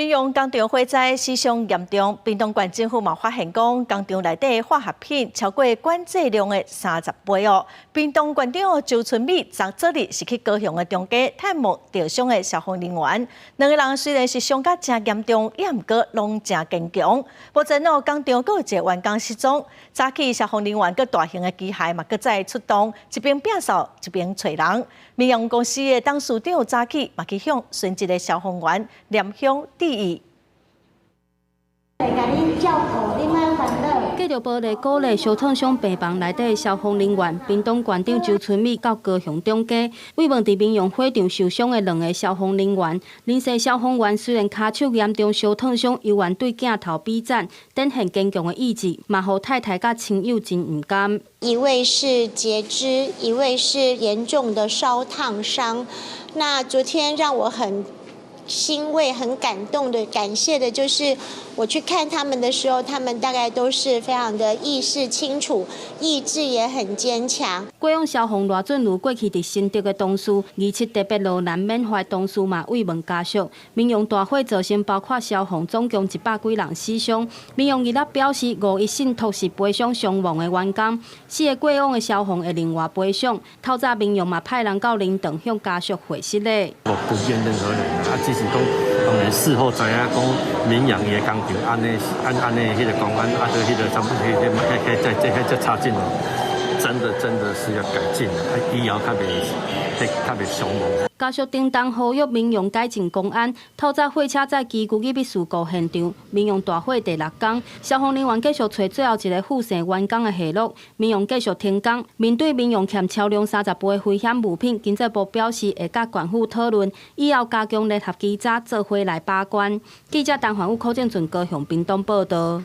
屏陽工廠火災死傷嚴重，屏東縣政府嘛發現講，工廠內底化學品超過管制量的30倍哦。屏東縣長周春米昨昨日是去高雄的中家探望著傷的消防人員，兩个人雖然是傷甲誠嚴重，也毋過攏誠堅強。目前哦，工廠閣有一个員工失蹤，早起消防人員佮大型的機械嘛閣再出動，一邊摒掃一邊揣人。明陽公司的董事長早起嘛去向殉職的消防員念香致意。繼續玻璃鼓勵燒燙傷病房內底消防人員，屏東縣長周春米到高雄中家慰問佇明陽火場受傷的兩个消防人員。林姓消防員雖然跤手嚴重燒燙傷，猶原對鏡頭比讚，展現堅強的意志，嘛予太太佮親友真毋甘。一位是截肢，一位是嚴重的燒燙傷。那昨天讓我很欣慰、很感動的、感謝的，就是我去看他們的時候，他們大概都是非常的意識清楚，意志也很堅強。過往消防賴俊如過去佇新竹的同事，27特別落難緬懷同事嘛慰問家屬。明陽大火造成包括消防總共100幾人死傷。明陽伊仔表示，五一信託是賠償傷亡的員工，四个過往的消防會另外賠償。透早明陽嘛派人到靈堂向家屬會失禮。我不怨任何人，啊，只是講當然事後知影講明陽伊的工廠按呢按按呢彼个公安啊，對彼个啥物彼个彼彼這這這差勁哦，真的真的是要改進啊，以後較袂較袂傷亡。家屬叮當呼籲明陽改進工安。透早貨車載機具入去事故現場，明陽大火第六工，消防人員繼續揣最後一个傅姓員工的下落。明陽繼續停工。面對明陽欠超量30倍的危險物品，經濟部表示會佮縣府討論，以後加強聯合稽查，做伙來把關。記者陳環宇、柯正俊高雄屏東報道。